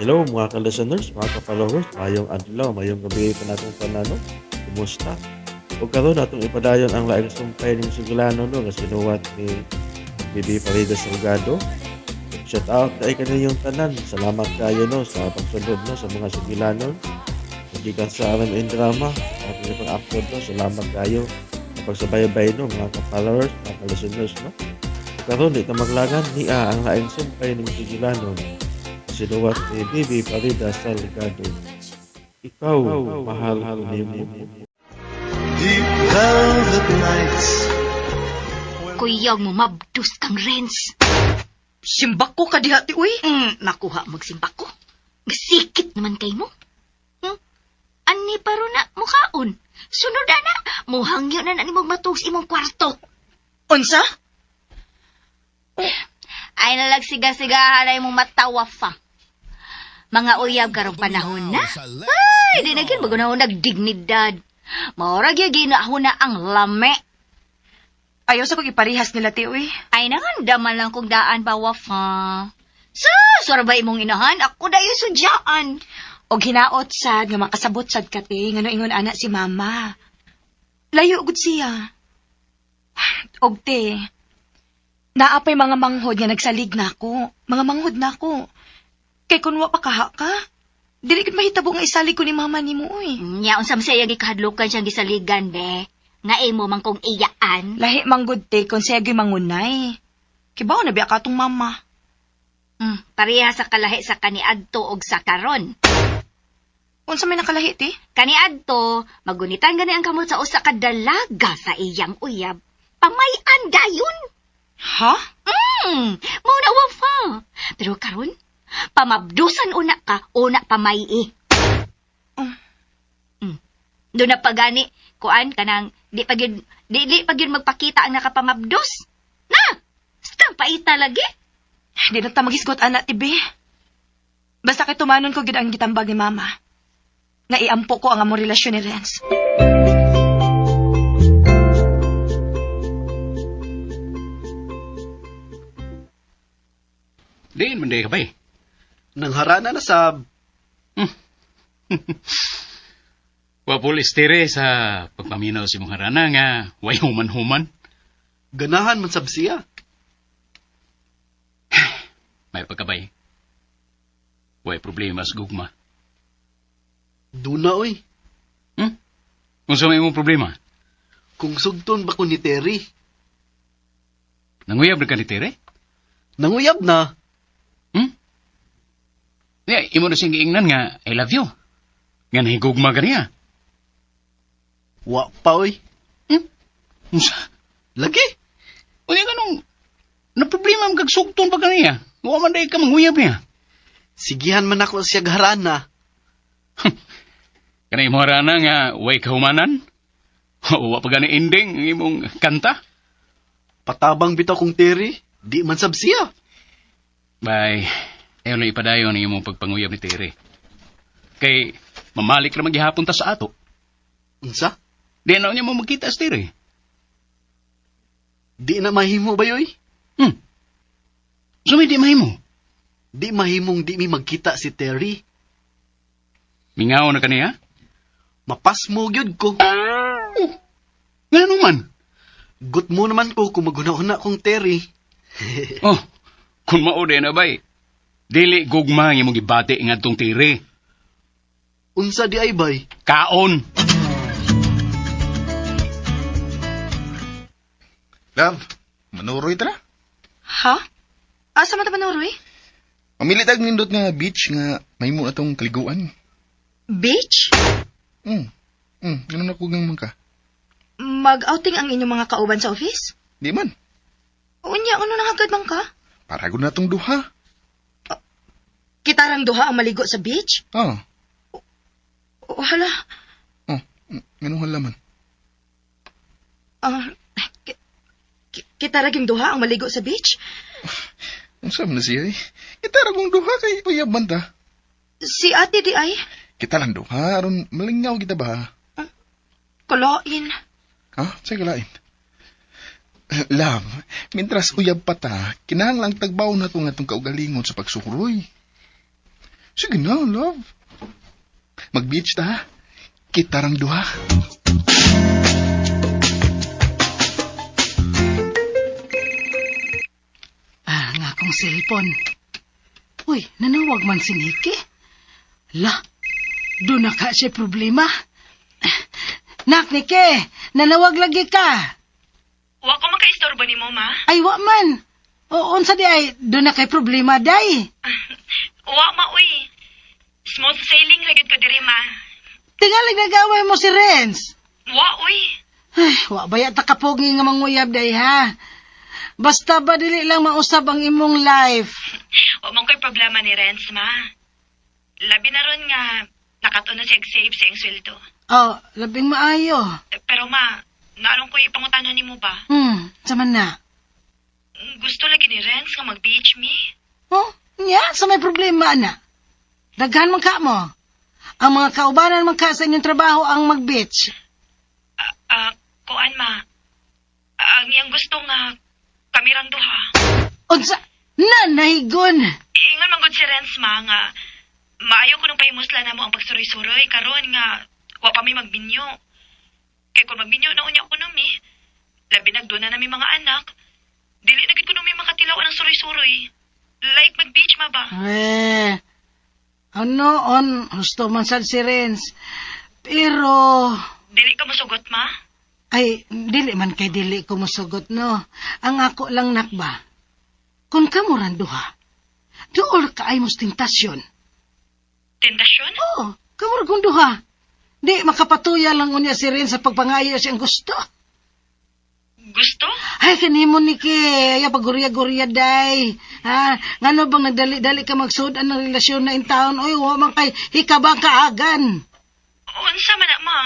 Hello mga ka-listeners, mga ka-followers, mayong adlaw, mayong gabi pa natong panano. Kumusta? Ug karon atong ipadayon ang laing sumpay ning Sugilano, no, nga sinuwat ni Bibi Farida Salgado. Shout out kay kaninyong tanan. Salamat kayo, no, sa pagsunod, no, sa mga Sugilanon. Gikan sa RMN Drama at ipang upload, no. Salamat kayo sa pagsubaybay, no, mga ka-followers, mga ka-listeners, no. Karon di ta maglagan, nia ang laing sumpay ning Sugilanon. Sinuwat ni Bibi Farida Salgado. Ikaw, Mahal Ko Nimo. Deep velvet nights. Kuyog mo, mabdus kang Renz. Simbak ko ka diha ti uy. Makuha magsimba ko. Gasikit naman kay mo. Ani paro na mukhaon. Sunod na, muhangyo na na nimog matugs imong kwarto. Unsa? Ay nalag siga-sigahan ay mong matawa fa. Mga uyab karong panahon na. Ay, di na gyud magunahon nagdignidad. Maura gyud ginahuna ang lame. Ayaw sa kong iparihas nila ti uy. Ay nanganda man lang kong daan ba wafa. Sus, wala ba imong inahan? Ako dayon sudyaan. Og hinaot sad nga makasabot sad ka ti ngano ingon ana si mama. Layo gud siya. Og te, naa pay mga manghod nga nagsalig nako. Mga manghod nako. Kay kun wa pa kaha ka, dili gud mahitabo nga isalig ko ni mama nimo uy. Nya unsa man siya gikahadlukan siyang gisaligan be. Nga imo man kong iyaan. Lahi man gud te kung siya gyud mangunay. Kibaw na biya ka atong mama. Pareha sa kalahi sa kaniadto og sa karon. Unsa may nakalahi ti? Kaniadto, magunitan gani ang kamot sa usa ka dalaga sa iyang uyab. Pamay-an dayon. Ha? Mao na wafa. Pero karon, pamabdusan una ka, una pamay-i. Doon na pagani, kuan kanang di pa gyud di pa gyud magpakita ang nakapamabdos. Na! Stang paita lagi. Di na ta magisgot ana ti be. Basta kay tumanon ko gid ang gitambag ni mama. Nga iampo ko ang among relasyon ni Renz. Diin man di ka ba eh. Nangharana na sab. Wa pulis tire sa pagpaminaw si mong harana nga way human-human. Ganahan man sab siya. May pagkabay. Way problema sa gugma. Duna oy. Unsa may imong problema? Kung sugton ba ko ni Terry? Nanguyab na ka ni Tere? Nanguyab na. Yeah, imo na siyang giingnan nga I love you. Nga nahigugma ka niya. Wa pa oy. Unsa? Lagi. Unya ka nung na problema ang kagsugton pa kaniya. Wa man day ka manguyab niya. Sigihan man ako siya harana. Kanay imong harana nga way kahumanan. Wa pa gani ending ang imong kanta. Patabang bitaw kong Terry. Di man sab siya. Bay, ayaw na ipadayon ang imong pagpanguyab ni Tere. Kay, mamalik ra maghihapon ta sa ato. Unsa? Di na niya mo magkita sa Tere. Di na mahimo ba yoy? So may di mahimo. Di mahimong di mi magkita si Terry. Mingaw na kaniya? Mapasmo gyud ko. Ngano man? Gut mo naman ko kung maghuna-huna kong Terry. Oh, kung mao di na bay. Dili gugma ang imong gibati ngadtong Tere. Unsa di ay bay? Kaon. Love, manuroy tara. Ha? Asa man ta manuroy? Mamili tag nindot nga beach nga mahimo na tong kaliguan. Beach? Ganun ako gang man ka. Mag-outing ang inyong mga kauban sa office? Di man. Unya, ano nangagad man ka? Para gud na tong duha. Kitarang duha ang maligo sa beach? Oh. O, hala. Oh, ganun halaman. Ah, kita raging duha ang maligo sa beach? Unsa man na siya eh? Kita ra kong duha kay uyab man ta. Si ate di ay, Kita lang duha aron malingaw kita ba? kalain. Ha? Sige lain. Love, mintras uyab pa ta, kinahanglang tagbaw na to nga tong kaugalingon sa pagsuroy. Sige na, love. Mag-beach ta, ha? Kita rang duha. Ah, nga akong cellphone. Uy, nanawag man si Nikki. La, doon na ka siya problema. Nak, Nikki, nanawag lagi ka. Wa ko makaistorbo nimo, ma. Ay, wa man. O, unsa di ay, doon na kay problema, day. Wa ma uy. Smooth sailing ra gyud ko diri, ma. Tingalig nag-away mo si Renz. Wa uy. Ay, wa ba yata kapogi nga manguyab day, ha? Basta ba dili lang mausab ang imong life? Wa man ko'y problema ni Renz, ma. Labi na ron nga nakatuon na siya save sa iyang sweldo. Oh, labing maayo. Pero ma, naalong ko'y pangutanan nimo ba? Sama na. Gusto lagi ni Renz nga mag-beach me. Oh, nya, sa may problema na. Daghan man ka mo. Ang mga kaubanan man ka sa inyong trabaho ang mag-beach. Kuan ma. Ang iyang gusto nga kami rang duha. Unsa, na, nahigon. Ingon man gud si Renz ma nga maayo ko nung pahimusla namo ang pagsuroy-suroy karon nga wa pa mi magbinyo. Kay kung magbinyo na unya ko numi, labi nagduna na mi mga anak. Dili na gid ko numi makatilaw ang suroy-suroy. Like mag-beach ma ba? Eh, ano on, husto man sad si Renz. Pero, Dili ka mosugot ma? ay, dili man kay dili ko mosugot, no. Ang ako lang nakba. Kung kamuran duha, duol ka ay mos tentasyon. Tentasyon? Oo, kamura kung duha. Di, makapatuya lang unya si Renz sa pagpangayo siyang gusto. Gusto? Ay, kanimo ni ke, ay, pagurya-gurya, day. Ha? Ngano bang nagdali-dali ka magsudan ng relasyon na in town? Oy, wa man kay hikabang kaagan. Unsa man na ma?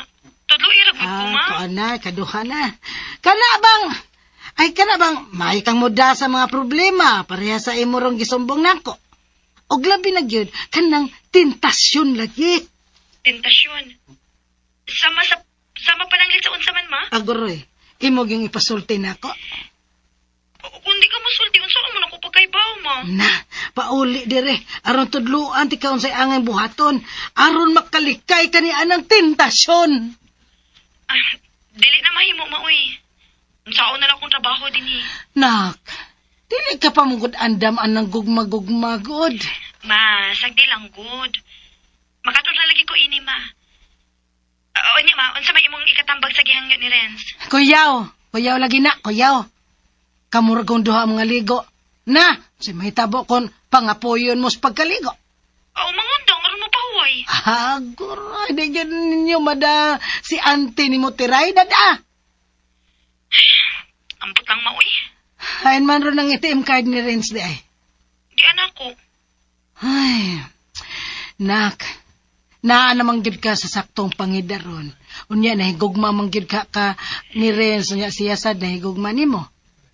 Tudlo ira gud ko ma. Ah, kuan na, kaduha na. Kana bang, ay, kana bang, may kang muda sa mga problema, pareha sa imo rong gisumbong nako. Og labi na gyud, kanang tentasyon lagi. Tentasyon. Sama sa sama pa nang sa unsa man ma? Agoroy, imo gyung ipasulti nako. Kung di ka mosulti unsa ka man ako pagkaibaw ma? Na, pauli dire, aron tudluan ti kaon sa angay buhaton, aron makalikay kani anang tentasyon. Ah, dili na mahimo ma uy. Unsaon na lang akong trabaho dinhi. Nak, dili ka pa mugod andam anang gugma-gugma gud. Ma, sagdi lang good. Makatod na lagi ko ini ma. O niya ma, unsa may imong ikatambag sa gihangyo ni Renz? Kuyaw, kuyaw lagi na, kuyaw. Kamurag kong duha mga ligo. Na, si mahitabo kon pangapoyon mo sa pagkaligo. O mangundong aron mo pahuway. Aguray, di gyud ninyo mada si auntie ni mo tiray dada. Ambot lang ma uy. Hain man ron ang ATM card ni Renz di ay. Di anak ko. Ay, nak, naa namang gid ka sa saktong pangidaron. Unya, nahigugma mang gid ka, ka ni Renz, unya siya sad nahigugma nimo.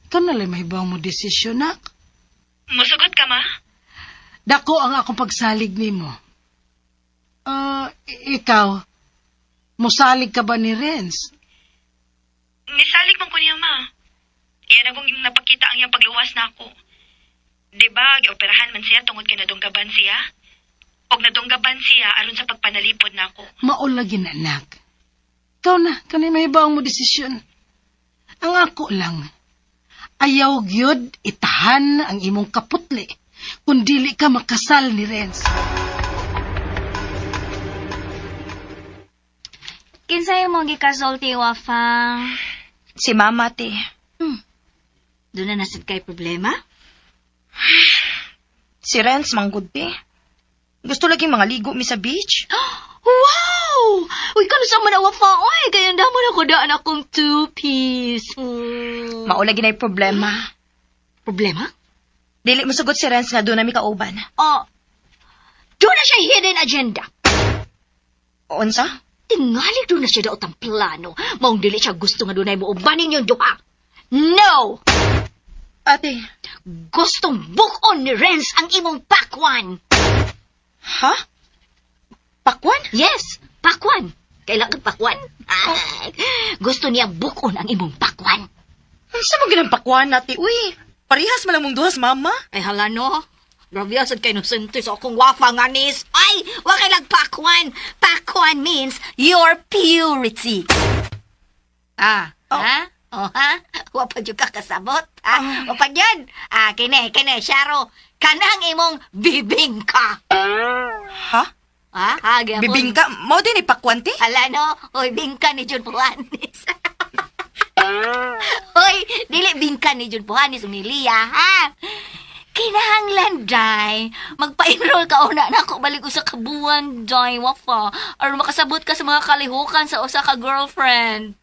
Ikaw na lang mahibawang mo desisyon, nak. Musugot ka ma? Dako ang akong pagsalig nimo. Ah, ikaw, musalig ka ba ni Renz? Nisalig man ko niya ma. Iyan akong napakita ang iyang pagluwas na ako. Di ba, gioperahan man siya tungod kay nadunggaban siya? Og nadunggaban siya aron sa pagpanalipod nako. Maulagi na, anak. Ikaw na, ikaw na mahibawang mo desisyon. Ang ako lang, ayaw gyud itahan ang imong kaputli kung dili ka makasal ni Renz. Kinsay mo gikasulti, Wafang? Si mama, te. Doon na nasad kay problema? Si Renz, manggod, te. Gusto lagi mga ligo mi sa beach. Wow! Uy, kano sa man Wafa? Oy, kaya damo na ko daan akong two-piece. Maulagi na problema. Problema? Dili mosugot si Renz nga doon nami kauban. Oh, doon na siya hidden agenda. Unsa? Tingali doon na siya daot ang plano. Maong dili siya gusto nga dunay mo ubanin yung duha. No! Ate. Gustong book-on ni Renz ang imong pakwan. Ha? Pakwan? Yes, pakwan. Kailangan pakwan. Ah, gusto niya book-on ang imong pakwan. Unsa man ginang pakwan, ate? Uy, parehas man lang mong duhas, mama. Ay hala no. Grabe sad kay inosente sa akong wafa nga nis. Ay, wa kay lagpakwan. Pakwan means your purity. Ah, ha? Oh, ha? Wa pa jud ka kasabot, ha? Wa pa gyud. Ah, kini, kini, Sharo. Kanang imong bibingka. Ha? Ha? Ha, gyapon. Bibingka? Mao din ipakwan, te? Ala no, oy bingka ni Jun Puanis. Hoy, dili bingka ni Jun Puanis umilia ha. Kinahanglan day, magpa-enroll ka una na ako balik usa ka buwan day wafa aron makasabot ka sa mga kalihukan sa usa ka girlfriend.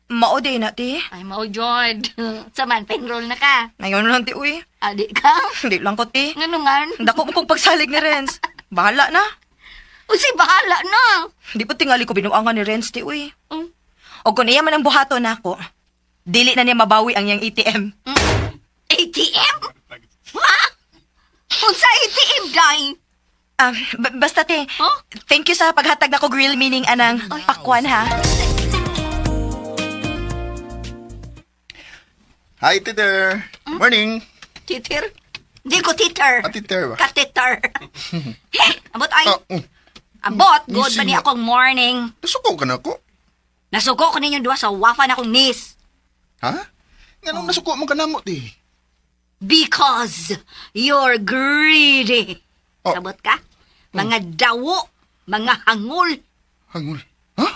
Mao din na, te. Ay mao jud. Saman pa-enroll na ka. Ngayon lang, te, uy. Adi ka. Hindi lang ko, te. Nganungan? Dako mo kong pagsalig ni Renz. Bahala na. Unsay bahala na. Di pa tingali ko binuangan ni Renz, te, uy. Mm. O kung iya man ang buhaton nako, dili na niya mabawi ang iyang ATM. ATM? Ha? Unsa ATM day? Ah, basta te, Huh? thank you sa paghatag nako grill meaning anang pakwan ha. Hi, Titer. Morning. Titer? Di ko titer. Ah, titer ba? Katiter. He, ambot ay. Ah, mm. Ambot, good ba Gising ni na. akong morning? Nasuko ka na ko. Nasuko ko ninyong duha sa wafa na akong nis. Ha? Nganong nasuko mo ka namo, ti? Because you're greedy. Oh. Sabot ka? Mga dawo, mga hangul. Hangul. Ha?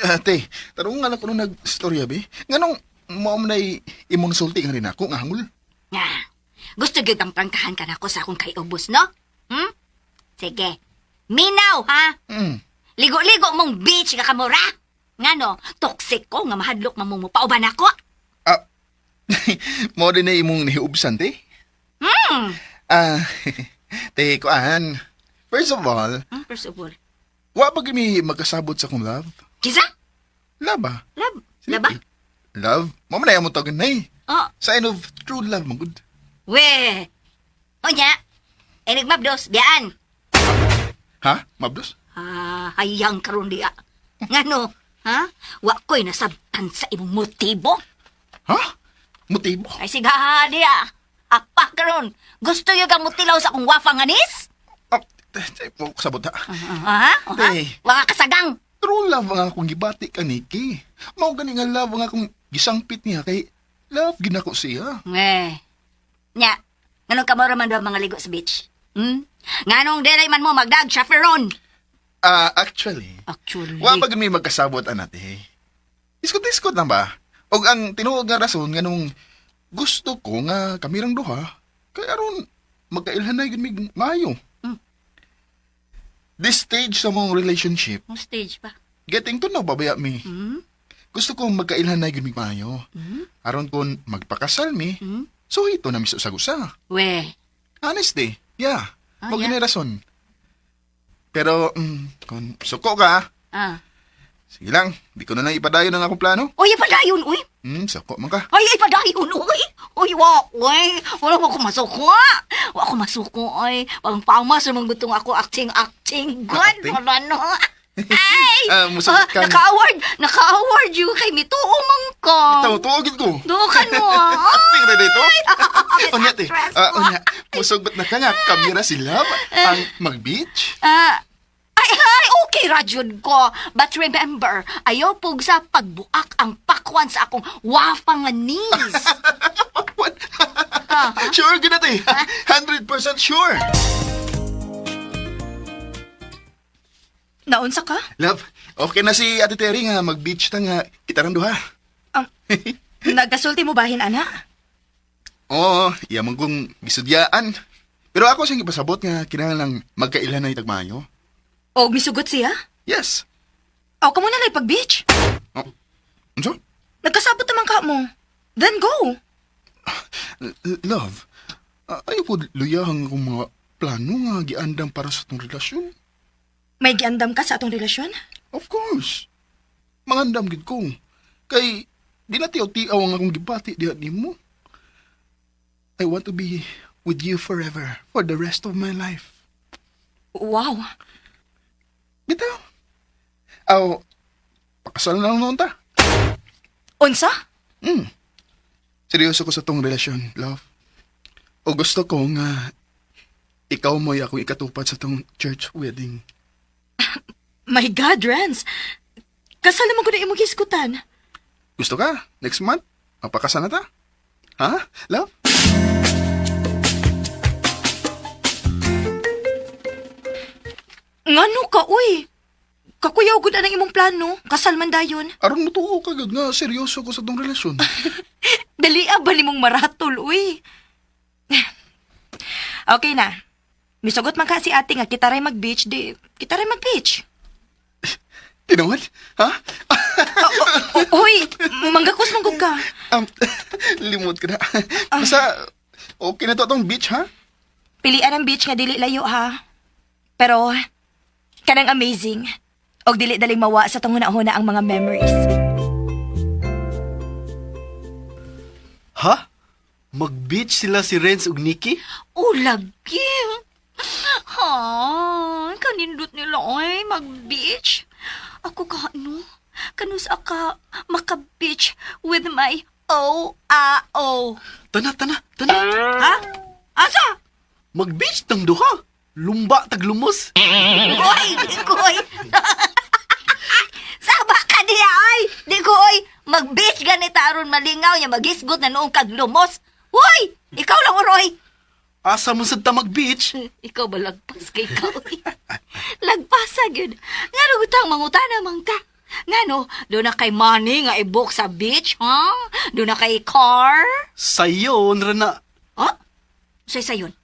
Ah, te, tarong nga lang ko nung nag-storya, be. Nganong mao man ay imong sulti nga rin ako, nga hangul. Nga, gusto gyud kang prangkahan ka nako sa akong kaiubos, no? Hmm? Sige. Minaw, ha? Ligo-ligo mong beach nga kamura. Ngano, toxic ko nga mahadlok mamumo pauban ako. Ah, mao din na imong nihiubsan, te. Ah, te, kuan. First of all, First of all. wa ba gyud mi magkasabot sa akong love? Kisa? Love ba? Love? Laba? Love? Mao man ay among tawagan na eh. Oh, Sign of true love, man gud. we. Onya, enig mabdos, biyaan. Ha? Mabdos? Ah, hayang karon diya. Ngano? Ha? Wa ko'y nasabtan sa imong motibo. Ha? Motibo? Ay sigaha diya. Apa karon? Gusto yo kang mutilaw sa akong wafa nga nis? Ah, te, te, mo kasabot ha. Ha? Ha? Te. Wa ka kasagang. True love ang akong gibati ka, Nikki. Mao gani nga love ang akong gisangpit niya kay love ginako siya. Eh. Nya, nganong kamo ra man daw mga ligo sa beach? Hmm? Nganong dili man mo magdag chaperon? Ah, actually, Actually. wa pa gyud mi magkasabot anate. Iskot-iskot lang ba? Og ang tinuod nga rason nganong gusto ko nga kami rang duha kay aron magkailhanay gyud mig maayo. This stage sa mong relationship, Ang stage pa. getting to know babaya mi. Gusto ko magkailhanay gyud mig maayo. Aron kon magpakasal mi, so ito na mi sa usag-usa. We. Honestly, yeah. Ah, Mo yeah. yeah. rason. Pero, kung suko ka, Ah. sige lang, di ko na lang ipadayon ang akong plano. Uy, ipadayon, uy. Suko man ka. Ay, ipadayon, uy. Uy, wa, uy. Wala mo ko masuko. Wa ko masuko, ay. Pang pamas namang gutong ako acting, acting. God, Acting? wala no. Ay! Ah, musabot ka. Naka-award, naka-award yun kay mituo man ka. Tawo, tuogin ko. Duo ka no. ah. Acting rin dito. Best Unya, te. actress. Ah, unya. Musugot na ka nga. Kamera si Love. Ang mag-beach. Ah, ay, ay, okay ra jud ko. But remember, ayaw pug sa pagbuak ang pakwan sa akong wafa nga knees. What? Sure, gina, te. 100% sure. Naunsa ka? Love, okay na si Ate Terry nga mag-beach ta nga kita rang duha. Ang nagkasulti mo bahin ana? Oo, iya man kong gisudyaan. Pero ako siyang ipasabot nga kinahanglang magkailan na itagmayo. Og misugot siya? Yes. O kamo na lang pag-beach. Oh. Unsa? Nagkasabot naman ka mo. Then go. Love, ayaw po luyahang akong mga plano nga giandam para sa itong relasyon. May giandam ka sa atong relasyon? Of course. Mangandam gid ko. Kay di na tiyaw-tiaw ang akong gibati diha nimo. I want to be with you forever, for the rest of my life. Wow. Bitaw. Aw, pakasal na lang noon ta. Unsa? Seryoso ko sa tong relasyon, love. O gusto ko nga Ikaw mo'y akong ikatupad sa tong church wedding. My God, Renz. Kasal naman ko na imong hisgutan. Gusto ka? Next month? Magpakasal na ta? Ha? Love? Ngano ka, uy? Kakuyaw gud ang imong plano. Kasal man dayon. Aron mo tuo ka gud nga seryoso ko sa tong relasyon. Dali ba nimong maratol, uy? Okay na. Misugot man ka si ate nga kita ray mag-beach, di kita ray mag-beach. Tinuod? Ha? Uy, manggakos manggug ka. Limot ka na. Basta, okay na to atong beach, ha? Pilian ang beach nga dili layo ha. Pero kanang amazing. Og dili daling mawa sa tong huna-huna ang mga memories. Ha? Mag-beach sila si Renz ug Nikki? Oh, lagi. Ha, kanindot nila ay mag-beach. Ako ka ano? Kanus aka maka-beach with my O-A-O. Tana, tana, tana. Ha? Asa? Mag-beach tang duha. Lumba tag lumos. Uy, di ko oy. Saba ka diya ay. Di ko oy. Mag-beach ganita aron malingaw niya maghisgot na noong kaglumos. Uy, ikaw lang uroy. Asa mo sad ta mag-beach? Ikaw ba lagpas kay ka oy? Lagpas gyud. Ngano gutang mangutana man ka? Ngano, do na kay money nga i-book sa beach, ha? Do na kay car? Sayon ra na. Ha? Say sayon.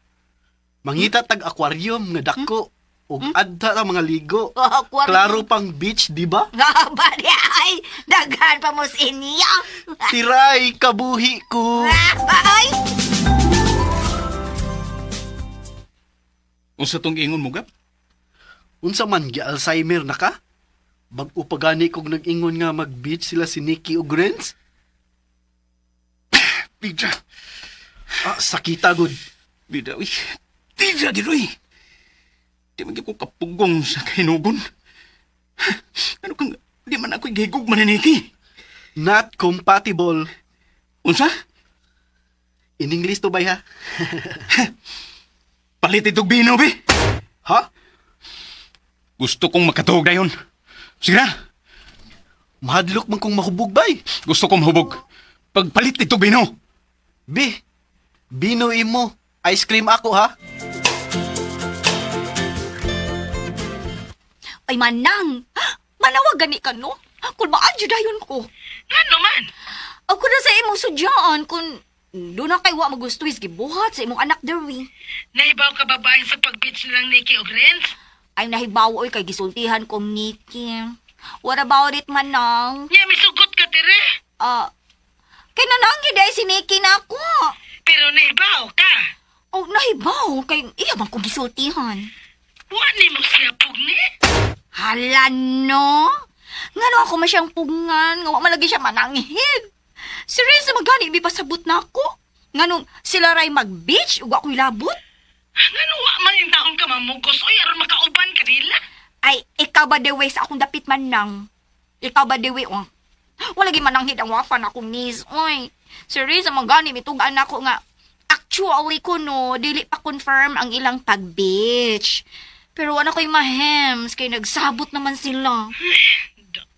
Mangita tag aquarium nga dako ug adta ta mga ligo. Oh, aquarium. Klaro pang beach, di ba? Nga ba di ay? Daghan pa mo sa inyo. Tiray kabuhi ko. Ay! Unsa tong ingon mo, Gab? Unsa man gi Alzheimer na ka? Bag-o pa gani kog nag-ingon nga mag-beach sila si Nikki ug Renz? Pidya. Ah, sakita gud. Bida, uy. Bida, gid, uy. Di man gyud ko kapugong sa kahinugon. Ano kang, di man ako gihigog man ni Nikki. Not compatible. Unsa? In English to bay ha? Palit itog bino, be. Ha? Gusto kong makatuog dayon. Sige na, Mahadlok man kong mahubog bay. gusto kong mahubog. Pagpalit itog bino. Bi, bino imo. Ice cream ako ha. Ay, manang! Manawag gani ka, no? Kung maadyo dayon ko. Ngano man? Ako na sa imong sudyaan kung doon na kay wa magustuhis gibuhat sa imong anak Derwin. Naibaw ka babae sa pag-beach nilang Nikki ug Renz? Ay nahibaw oy kay gisultihan kong Nikki. What about it, manang? Nya misugot ka tere. Ah, kay nananggi ay si Nikki na ako. Pero naibaw ka. Oh, nahibaw kay iya man kong gisultihan. Wa nimo siya pugni. Hala no. Ngano ako man siyang pugngan, nga wa man lagi siya mananghid. Seryoso magani bi pasabot na ako. Nganong sila ray mag-beach ug ako'y labot. Ngano wa man intawon ka mamugos oy aron makauban kanila. Ay, ikaw ba the way sa akong dapit man nang? Ikaw ba the way, oh? Wala gi mananghid ang wafan akong niece, oy. Seryoso magani mitugan ako nga actually ko no, dili pa confirm ang ilang pag-beach. Pero wala ko'y mahems kay nagsabot naman sila.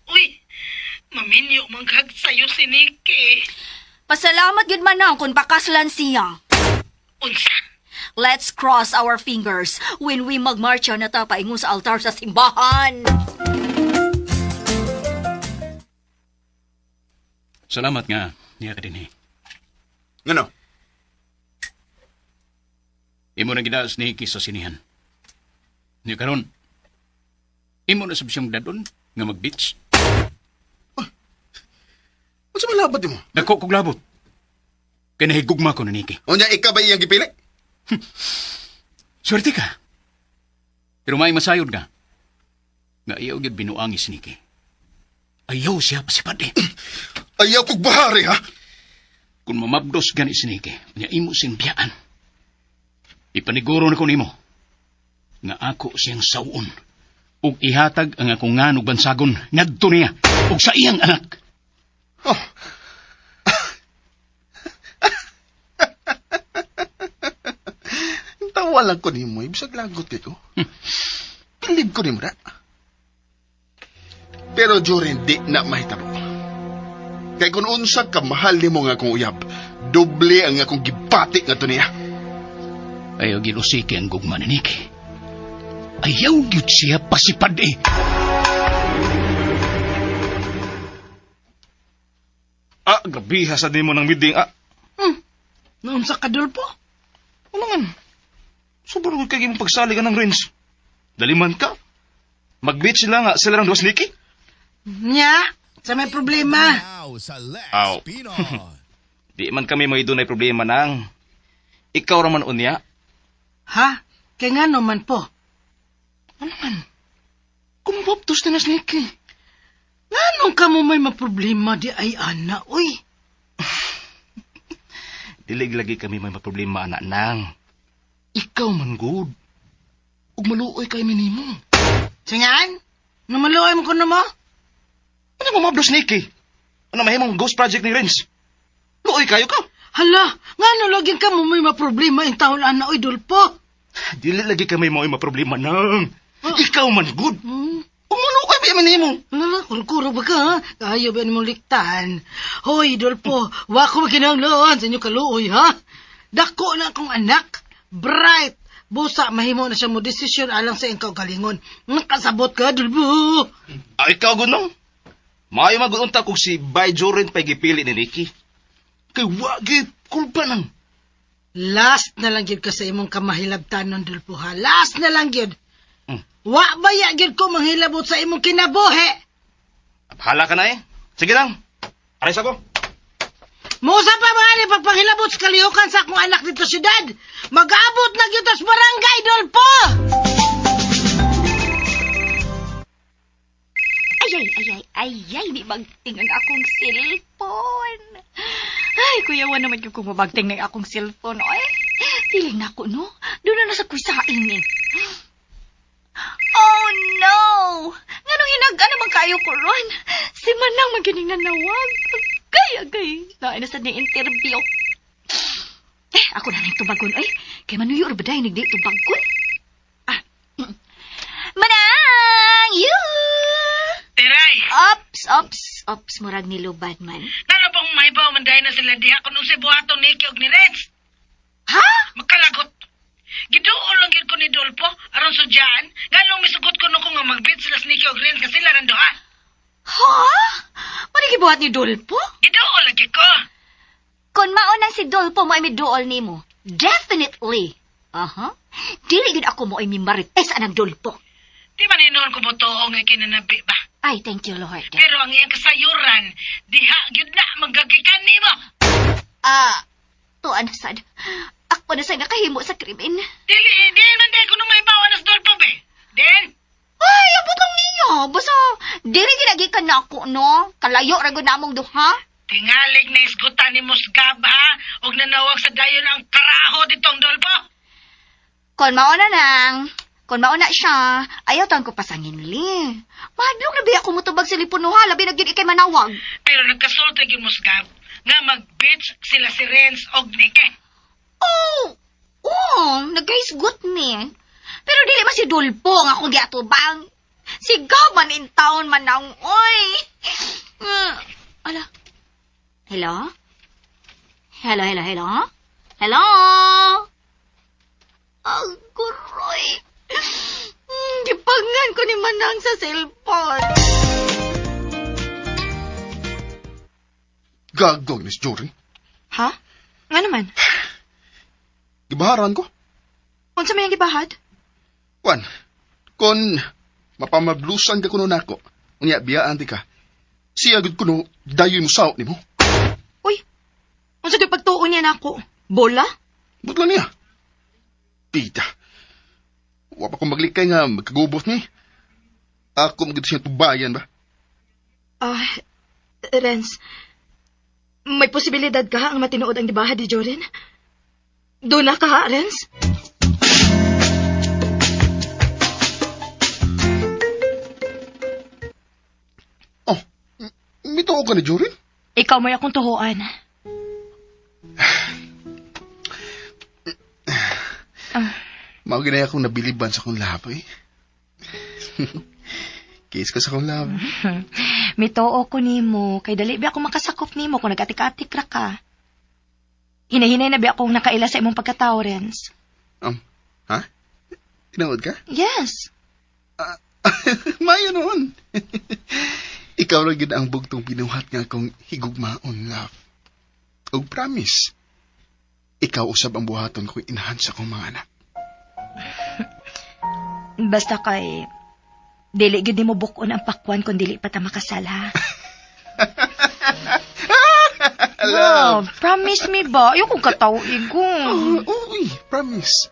Uy, maminyo man kag sayo si Nikki. Pasalamat gyud man ang kung pakaslan siya. Unsa? Let's cross our fingers when we magmarcha na ta paingon sa altar sa simbahan. Salamat nga, niya ka din eh. Ngano? Imo na gidaas ni Nikki sa sinihan. Niya karon, imo na sab siyang dadon nga mag-beach. Unsa man labot nimo? Dako kog labot. Kay nahigugma ko ni Nikki. Unya ikaw ba iyang gipili? Swerte ka. Pero may masayod ka. Nga ayaw gyud binuangi si Nikki. Ayaw siya pasipad eh. Ayaw kog bahari ha. Kung mamabdos gani si Nikki, nya imo siyang biyaan. Ipaniguro na ko nimo nga ako siyang sawon ug ihatag ang akong nganog bansagon ngadto niya ug sa iyang anak. Oh. Tawa Mutuwa lang ko nimo, bisag lagot kay ko. Bilib ko nimo na. Pero Jorin, di na mahitabo. Kay kung unsa ka mahal nimo nga akong uyab, doble ang akong gibati nga to niya. Ayaw gilusiki ang gugma ni Nikki. Ayaw gyud siya pasipad eh. Ah, gabi ha sa nimo ng meeting. Ah, Naunsa ka, Dolpo? ano man? Sobrang kay imong pagsali ka ng range. Daliman ka. Mag-beach sila nga, sila ng duwas Nikki. Nya, sa may problema. Aw. Di man kami may dunay problema nang. Ikaw raman unya. Ha? Kaya nga naman po. Ano man? Kumuptos na nas Nikki. Nganong ka mo may maproblema di ay ana, uy. Dilig lagi kami may maproblema anak nang. Ikaw man good. Ug maluoy kay minimo. Singan? Namaluoy mo ko na mo? Ano mo mabdos Nikki? Ano mahimong ghost project ni Renz? Luoy kayo ka. Hala, ngano lagi ka mo may maproblema in taon ana, uy, Dolpo. Dili lagi kami mo maproblema nang. Ikaw man good. Hmm? Ug maluoy ba minimo? Hala, kurkuro ba ka, ha? Ayaw ba nimong liktan? Hoy, Dolpo, wa ko makinahanglan sa inyo kaluoy, ha? Dako na akong anak. Bright. Busa, mahimo na siya mo desisyon alang sa iyong kaugalingon. Nakasabot ka, Dolpo. Ah, ikaw gud nang. Maayo magunta kung si Bay Joren pa'y gipili ni Nikki. Kay wagi kulpa nang. Last na lang gyud ka sa imong kamahilabtanon, Dolpo, ha? Last na lang gyud. Mm. Wa baya gyud ko manghilabot sa imong kinabuhi. Bahala ka na eh. Sige lang. Aris ako. Musa pa ba ni pagpanghilabot sa kalihukan sa akong anak dito syudad? Mag-abot na gyud tas barangay, Dolpo! Ay, ay, ay, ay, ay, ay, di magting ang akong cellphone. Ay, kuya, wala naman yung kumabagting ng akong cellphone. Ay, feeling na ako, no? Doon na nasa kusain eh. Oh, no! Nganong hinaga naman kayo ko ron? Si Manang magining nanawag. Agay, agay. Naay na sa ni interview. Eh, ako na nang tubagon, ay. Kay manuyo or ba dahil nagdi tubagon? Ah, Manang! You! Teray, Ops, ops, ops, murag nilubad man. ngano bang mahibaw man dahil na sila diha kung unsay buhaton ni Nikki og ni Renz? Ha? Makalagot. Giduol lang gyud ko ni Dolpo aron sudyaan. Nganong misugot ko ko nga magbit sila sa Nikki og Renz nga sila nang duha. Ha? Ano gibuhat ni Dolpo? Giduol lang gyud ko. Kung mauna si Dolpo mo ay miduol nimo, definitely. Aha. Dili gyud ako mo ay mimarites anang Dolpo. Di man hinuon ko motuo nga kinanabi ba? Ay, thank you, Lord. Pero ang iyang kasayuran, diha gyud na manggagikan nimo. Ah, tuan na sad. Ako na sad nakahimo sa krimen. Dili, di man dahil ko nung mahibawan na sa Dolpo be. Din? Ay, abot lang niya. Basta, dili ginagikan na ako, no? Kalayo ra gud namong duha. Tingalig na isgutan ni Musgab ha, og nanawag sa dayon ang karaho ditong Dolpo. Kon mauna nang, kon mauna siya, ayaw tan ko pasangin li. Mahadlok na biya ko mutubag sa lipunuha, labi na gyud ikay manawag. Pero nagkasulti gyud Musgab nga mag-bitch sila si Renz og Nike. Oh, oh, nagkaisgot ni. Pero dili man si Dulpo nga akong giatubang. Sigaw man in town man ang oy. Ala. Hello? Hello, hello, hello? Hello? Ang guroy. Gipangan ko ni Manang sa cellphone. Gagawin ni Jory. Ha? Nga naman? Gibaharan ko. Unsa may ang gibahad? Kwan, kon mapamablusan ka kuno nako. Unya biyaan di ka. Siya gud kuno dayon mo saot nimo. Uy, unsa gyud pagtuo niya nako? Bola? Butla niya. Tita. Wa pa ko maglikay nga magkagubot ni. Ako magid siya tubayan ba? Ah, Renz, may posibilidad ka ang matinuod ang gibahad ni Jorin? Doon na ka, ha, Renz? Oh, mituo ka ni Jorin? Ikaw may akong tuhuan. Ah, Mao ginay akong nabiliban sa akong love, eh. Kiss ko sa akong love. Mitoo ko nimo kay dali ba ako makasakop nimo kung nagatik-atik ra ka. Hinahinay na ba akong nakaila sa imong pagkatao, Renz? Ha? Tinuod ka? Yes. Mayo noon. Ikaw ra gid ang bugtong binuhat nga akong higugmaon, love. Og promise, ikaw usab ang buhaton kong inahan sa akong mga anak. Basta kay dili gyud nimo buk-on ang pakwan kung dili pa ta makasal, ha? Love, promise me ba? Ayoko kataw igon. Oh, uy, promise.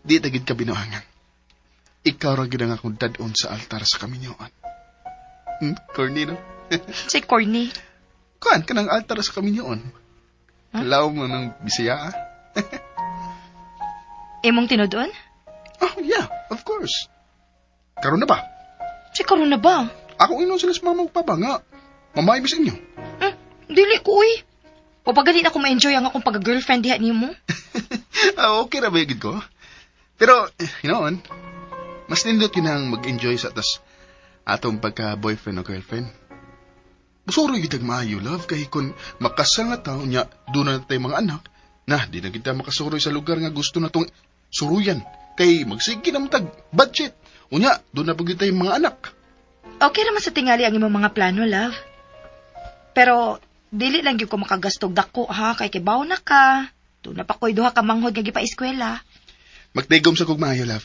Di ta gid ka binuangan. Ikaw ra gid ang akong dad-on sa altar sa kaminyoan. Corny, no? Si corny. Kuan ka ng altar sa kaminyoon. Kalaw mo ng Bisaya, ah? Imong tinudon? Oh, yeah, of course. Karon na ba? Si karon na ba? Ako inon sila sa mama ug papa nga. Mamay sa inyo. Dili ko, uy. O pag ako ma-enjoy ang akong pag-girlfriend diha nimo. Ah, okay ra ba yung gid ko? Pero, you know, mas nindot yun ang mag-enjoy sa tas atong pagka-boyfriend o girlfriend. Busoro yung maayo, love, kay kung makasal na tao niya, doon na tayo mga anak, na di na kita makasuroy sa lugar nga gusto na tong suruyan. Kay magsige na tag budget. Unya, doon na pag tayo mga anak. Okay raman sa tingali ang imong mga plano, love. Pero dili lang gyud ko makagastog dako ha kay kibaw na ka. Doon na pa ko'y duha ka manghod nga gipa-eskwela. Magtigom sa kog maayo, love.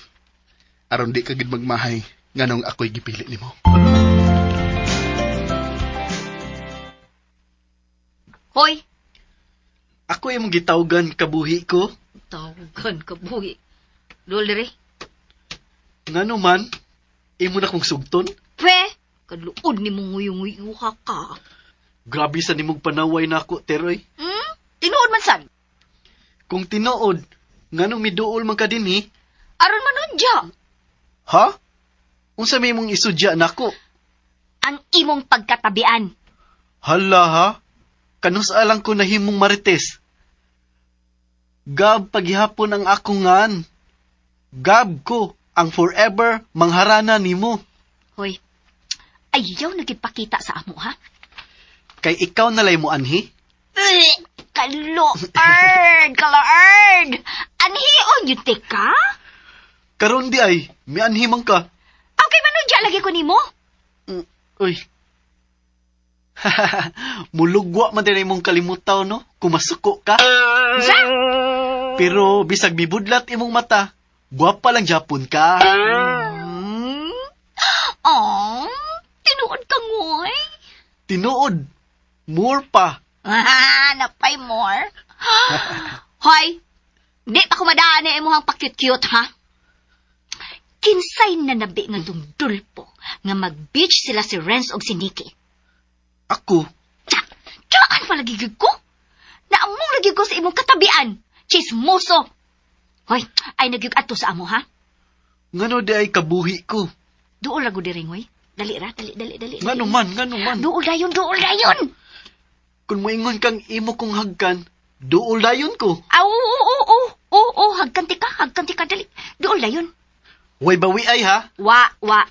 Aron di ka gid magmahay nganong ako'y gipili nimo. Hoy, Ako imong gitawgan kabuhi ko. tawagan ka buhi. Dol dire. Ngano man, imo na kong sugton. Pe, kadluod ni mong nguyong-nguyuha ka. Grabe sa nimong panaway nako, Teroy. Tinuod man sad. Kung tinuod, nganong miduol man ka dinhi? Aron manudya. Ha? Unsa may imong isudya nako? Ang imong pagkatabian. Hala ha? Kanus alang ko nahimong marites. Gab paghihapon ang akong ngan. Gab ko ang forever mangharana nimo. Hoy, ayaw nagipakita sa amo, ha? Kay ikaw nalay mo anhi. Ugh, Kaloerd! Kaloerd! Anhion yun, teka? Karon di ay, mianhi man ka. Okay, manudya lagi ko nimo. Uy. Mulugwa man din imong kalimutaw no, kumasuko ka. Sa? Pero bisag mibudlat imong mata, gwapa lang Japon ka. Oh, tinuod ka ngoy. Tinuod. More pa. Ah, napay more. Hoy, di pa kumadaan na imuhang pa-cute-cute, ha? Kinsay na nabi nga dungdulpo nga mag-beach sila si Renz og si Nikki. Ako, Tsa, tsaan pala gigig ko? Naamong lagi ko sa imong katabian. Chismoso. Hoy, ay nagyug ato sa amo, ha? Ngano di ay kabuhi ko. Duol ra gud diri, ngoy. Dali ra, dali, dali, dali. Ngano man, ngano man. Duol dayon, duol dayon. Kung moingon kang imo kong hagkan, duol dayon ko. Aw, oo, oo, oo, oo, oo, hagkan ti ka, dali. Duol dayon. Way bawi ay ha. Wa, wa.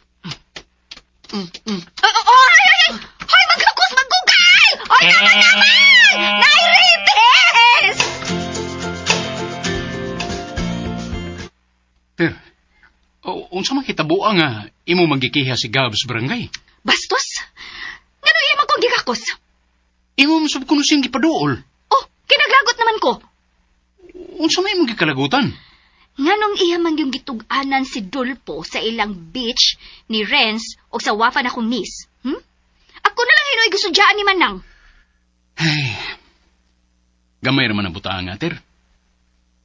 Ay, ay, ay, ay, ay! Hoy, maghakos, maggugay! Hoy, naman, naman! Nairipis! Ter, o, unsa man hitabo nga imo magikiha si Gab sa barangay? Bastos? Ngano iya man kong gigakos? Imo man sab kuno siyang gipaduol. Oh, kinaglagot naman ko. Unsa may imong gikalagutan? Nganong iya man yung gitug-anan si Dulpo sa ilang beach ni Renz o sa wafa na kong niece? Ako na lang hinoy gusto diyaan ni Manang. Ay, gamay raman ang butang nga, Ter.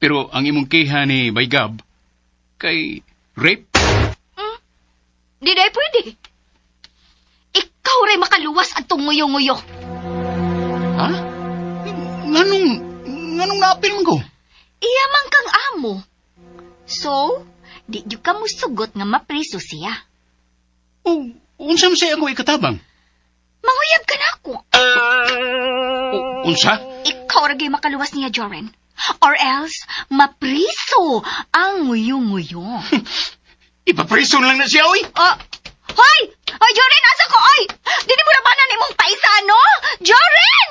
Pero ang imong kiha ni Bay Gab, kay rape. Di na pwede. Ikaw rin makaluwas at tunguyo-nguyo. Ha? Nganong naapil man ko? Iya man kang amo. So, di jud ka musugot nga mapriso siya. O, unsa man siya ako ikatabang? Manguyab ka na ako. O, unsa? Ikaw ra gyud makaluwas niya, Joren. Or else, mapriso ang nguyong-nguyo. Ipapreso na lang na siya, oy! Ah, hoy! Hoy, Joren, asa ko, oy! Dili mo labanan imong paisano? Joren!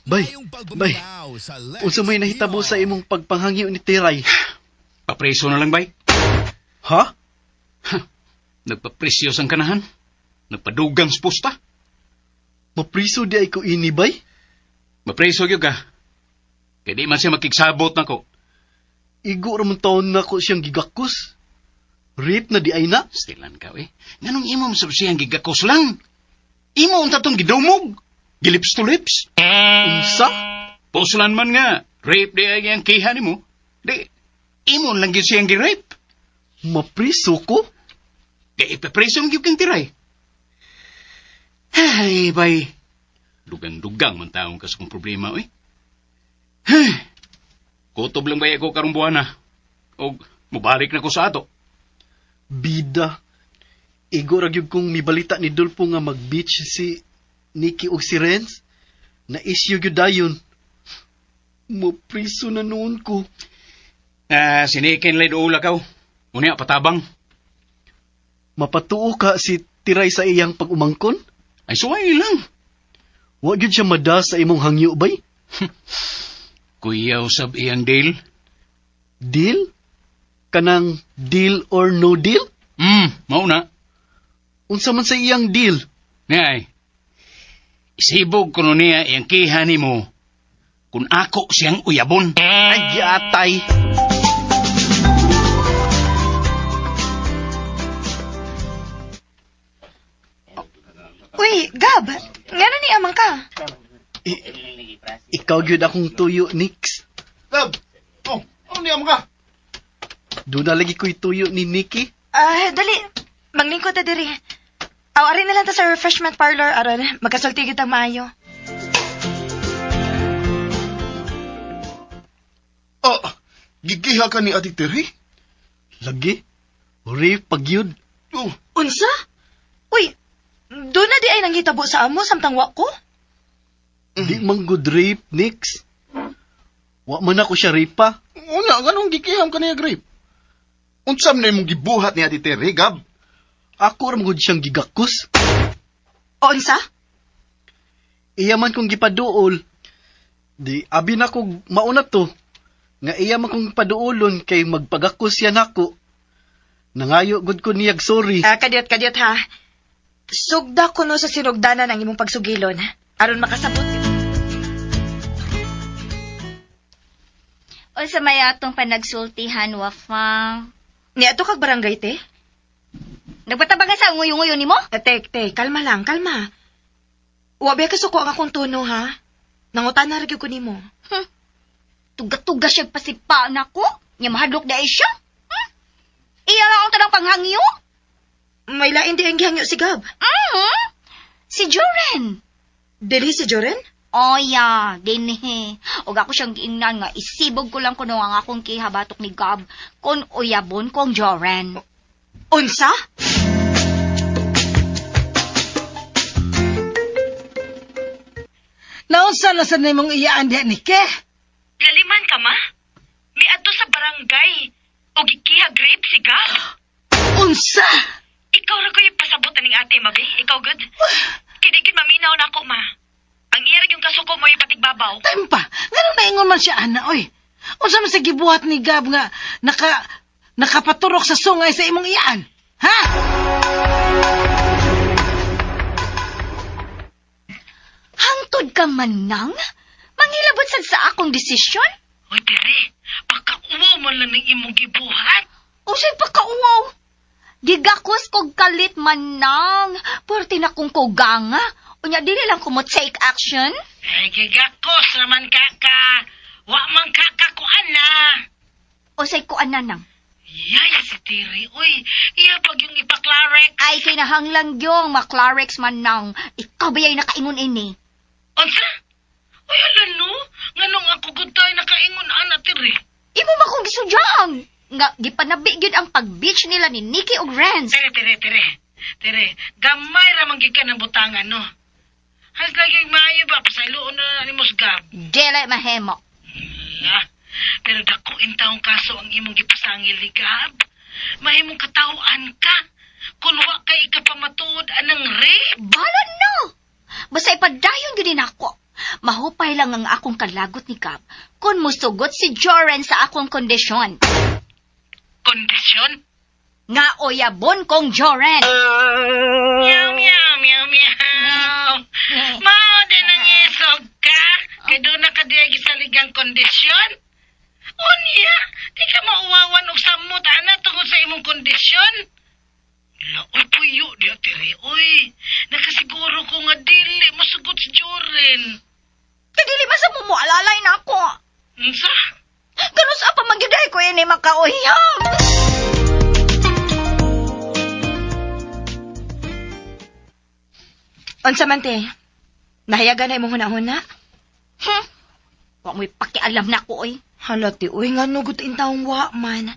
Bay, bay. Unsa may nahitabo sa imong pagpanghangyo ni Tiray? Papreso na lang, bay. Ha? Nagpapresyo sang kanahan. Nagpadugang sa posta. Mapriso di ay ko ini, bay? Mapreso gyud ka. Kay di man siya makigsabot nako. Igo ra man taon nako siyang gigakos. Rape na di ay na. Stilan ka, eh. Nganong imo man sab siyang gigakos lang? Imo unta tong gidumog. Gilips to lips. Unsa? Puslan man nga. Rape di ay ang kiha nimo. Di, imo lang gyud siyang gi-rape. Mapriso ko? Di ipapreso man gyud kang tiray. Ay, bay. Dugang-dugang man taong ka sa kong problema, oy. Ay, kutob lang bay ako karong buwana. Og mubalik na ko sa ato. Bida. Igo ra gyud kong mibalita ni Dolpo nga mag-beach si Nikki og si Renz. Na issue gyud dayon. Mapriso na noon ko. Ah, sinikin lay duula kaw. Unya patabang. Mapatuo ka si Tiray sa iyang pag-umangkon? Ay suway lang. Wa gyud siya mada sa imong hangyo bay? Kuyaw sab iyang deal. Deal? Kanang deal or no deal? Mao na. Unsa man sa iyang deal? Niay. Isibog kuno niya iyang kiha nimo. Kun ako siyang uyabon. Ay, giatay. Uy, Gab, ngano ni amang ka? Ikaw gyud akong tuyo, Nix. Gab! Oh, ano niya mo ka? Doon na lagi ko'y tuyo ni Nikki. Ah, dali. Maglingkod ta diri. Aw, ari na lang ta sa refreshment parlor aron magkasulti gyud tang maayo. Oh, gigiha ka ni Ate Terry? Lagi. Rape pag yun. Oh, Unsa? Uy, doon na di ay nanghitabo sa amo samtang wa ko? Di man good rape, Nix. Wa man ako siya rape pa. una, ganong gikiham ka niya, grape? Unsam na imong gibuhat ni Ate Terry, Gab? Ako ra man gud siyang gigakos. O unsa? Iya man kong gipaduol. Di abi na kog mauna to. Nga iya man kong paduolon kay magpagakos yan ako. Nangayo gud ko niyag sorry. Ah, kadyot kadyot ha. Sugda kuno sa sinugdanan ang imong pagsugilon aron makasabot. Unsa may atong panagsultihan, Wafa? Niadto kag barangay te? Nagpatabangan sa nguyo-nguyo nimo? Eh, Tek, te, kalma lang, kalma. Wa ba kasuko ang akong tono ha? Nangutan na ra gyud ko nimo. Tuga-tuga siya pasipa nako. Nya mahadlok dai siya. Iya lang ang tanang panghangyo. May lain di ang gihangyo si Gab. Mhm. Si Joren. Dili si Joren? Oh ya, dinhi. Og ako siyang giingnan nga isibog ko lang kuno ang akong kihabatok ni Gab kun uyabon kong Joren. Unsa? Naunsa na sa nimong iyaan diha ni Ke? Laliman ka ma? Miadto sa barangay. O gikiha grape si Gab. Unsa? Ikaw ra ko yung pasabot aning ate, mabi. Ikaw good. Kini gid maminaw na ako, ma. Ang iya ra yung kasuko mo ipatigbabaw. Time pa. Nganong naingon man siya ana oy. Unsa man sa gibuhat ni Gab nga nakapaturok sa sungay sa imong iyaan? Ha? Hangtod ka man nang? Mangilabot sad sa akong desisyon? Oy, tere, pakauwaw man lang ning imong gibuhat. Usay pakauwaw. Gigakos kog kalit man nang. Purti na kong koganga. Unya dili lang ko mo take action. Ay, gigakos naman ka ka. Wa man ka kakuan na. Usay ko ananang. Yaya si Terry, uy, iya pag yung ipaklarek. Ay kinahanglan gyong maklarex man nang. Ikaw ba yay nakaingon ini? Unsa? Uy, ala no, nganong ako gud tayo nakaingon ana, Terry. Imo man kong gisudyang. Nga gipanabi gyud ang pag-beach nila ni Nikki ug Renz. Tere, tere, tere. Tere, gamay ra man gid ka ng butangan, no? Has lagi maayo ba pasayloon na na nimo si Gab. Dili mahimo. La, pero dako intawong kaso ang imong gipasangil ni Gab. Mahimong katawhan ka. Kun wa kay ikapamatuod anang rape. Bala na! Basta ipadayon gid nako. Mahupay lang ang akong kalagot ni Gab kung musugot si Joren sa akong kondisyon. Kondisyon? Nga oyabon kong Joren. Meow, meow, meow, meow. Mao din ang isog ka. Kay doon na ka diya gisaligang kondisyon. Unya, di ka mauwawan og samot ana tungod sa imong kondisyon. Laoy puyo diya tiri, oy. Nakasiguro ko nga dili masugot si Joren. Kay dili ba sa mumualalay na ako? Unsa? Ganun sa pamagyuday ko ini makauyab. Unsa man te? Nahayagan na imong hunahuna? Wa mo'y pakialam na ko, oy. Hala te, uy nga nugot intawong wa man.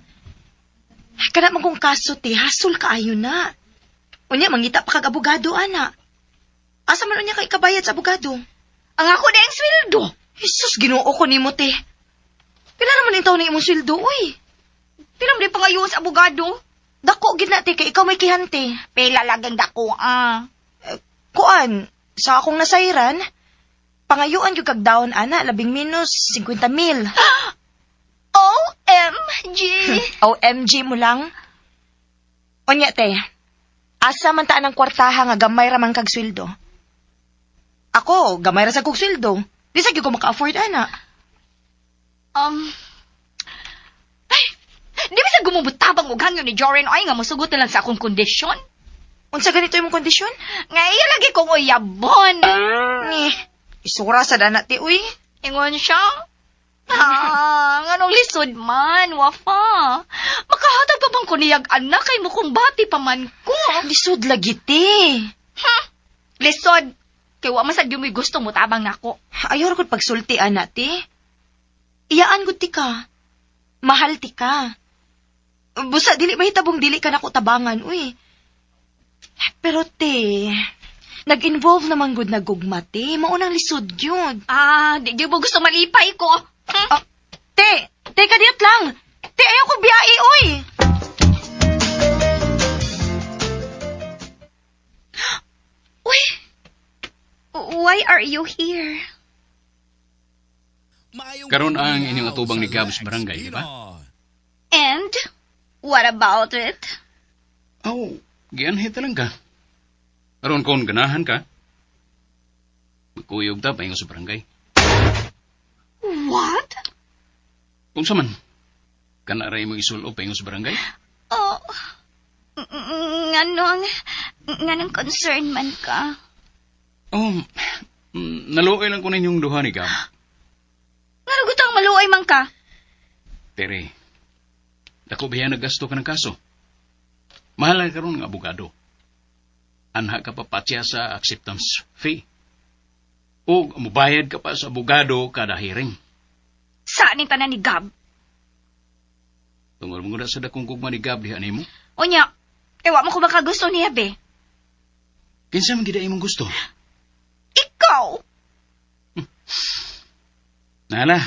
Kana man kong kaso te, hasol kaayo na. Unya mangita pa kag abogado ana. Asa man unya ka ikabayad sa abogado? Ang ako na ang sweldo. Jesus, Ginoo ko nimo te. Pila naman intaw na imong sweldo, uy. Pila mo di pangayon sa abogado? Dako gid na te kay ikaw may kihante. Pila laging dako, ah. Kuan, sa akong nasayran, pangayuan gyud kag down ana labing minus 50 mil. OMG! OMG mo lang. Unya te, asa man taan ang kwartaha nga gamay ra man kag sweldo? Ako, gamay ra sa kog sweldo. Di sa gyud ko maka-afford ana. Ay, di ba sa gumubutabang og hangyo ni Joren ay nga musugot na lang sa akong kondisyon? Unsa ganito imong kondisyon? Nga iya lagi kong uyabon. Ni, isura sa dana te uy. Ingon siya. Ah, nganong lisod man, wafa. Makahatag pa bang kuniyag anak kay mo bati pa man ko. Lisod lagi te. Lisod. Kay wa man sad gyud mo'y gusto mo tabang nako. Ayaw ra gud pagsulti ana te. Iyaan gud ti ka. Mahal ti ka. Busa dili mahitabong dili ka nako tabangan uy. Pero te, nag-involve naman gud na gugma te. Maunang lisod gyud. Ah, di gyud mo gusto malipay ko. Ah, te, te kadiyot lang. Te ayaw ko biyai uy. Uy. Why are you here? Karon ang inyong atubang ni Gab sa barangay, di ba? And what about it? Aw, gianhit na lang ka. Aron kon ganahan ka. Magkuyog ta paingon sa barangay. What? Unsa man? Kana ra imong isulo paingon sa barangay? Oh. Nganong nganong concern man ka? Oh, naluoy lang ko ninyong duha ni Gab. Ngano gutang maluoy man ka? Tere, dako biya naggasto ka ng kaso. Mahal na karon ng abogado. Anha ka pa patya sa acceptance fee. O mubayad ka pa sa abogado kada hearing. Sa ni tanan ni Gab? Tungod mo sa dakong gugma ni Gab diha nimo. Unya, ewa mo ko makagusto niya be. Kinsa man gid imong gusto? Ikaw. Nala.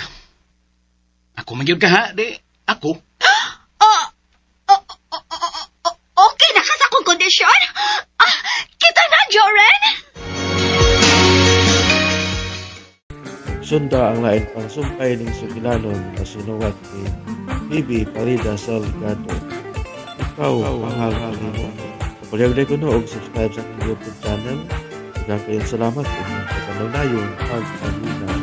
Ako man gyud ka ha, di ako. Oh, oh, oh, oh, oh, okay na ka sa akong kondisyon? Ah, kita na, Joren! Sunda ang lain pang sumpay ning sugilanon na sinuwat ni Bibi Parida Salgado. Ikaw, mahal nimo. Kapalyaw ko no og subscribe sa akong YouTube channel. Daghang kayong salamat sa inyong pagpanaw pagpaminaw.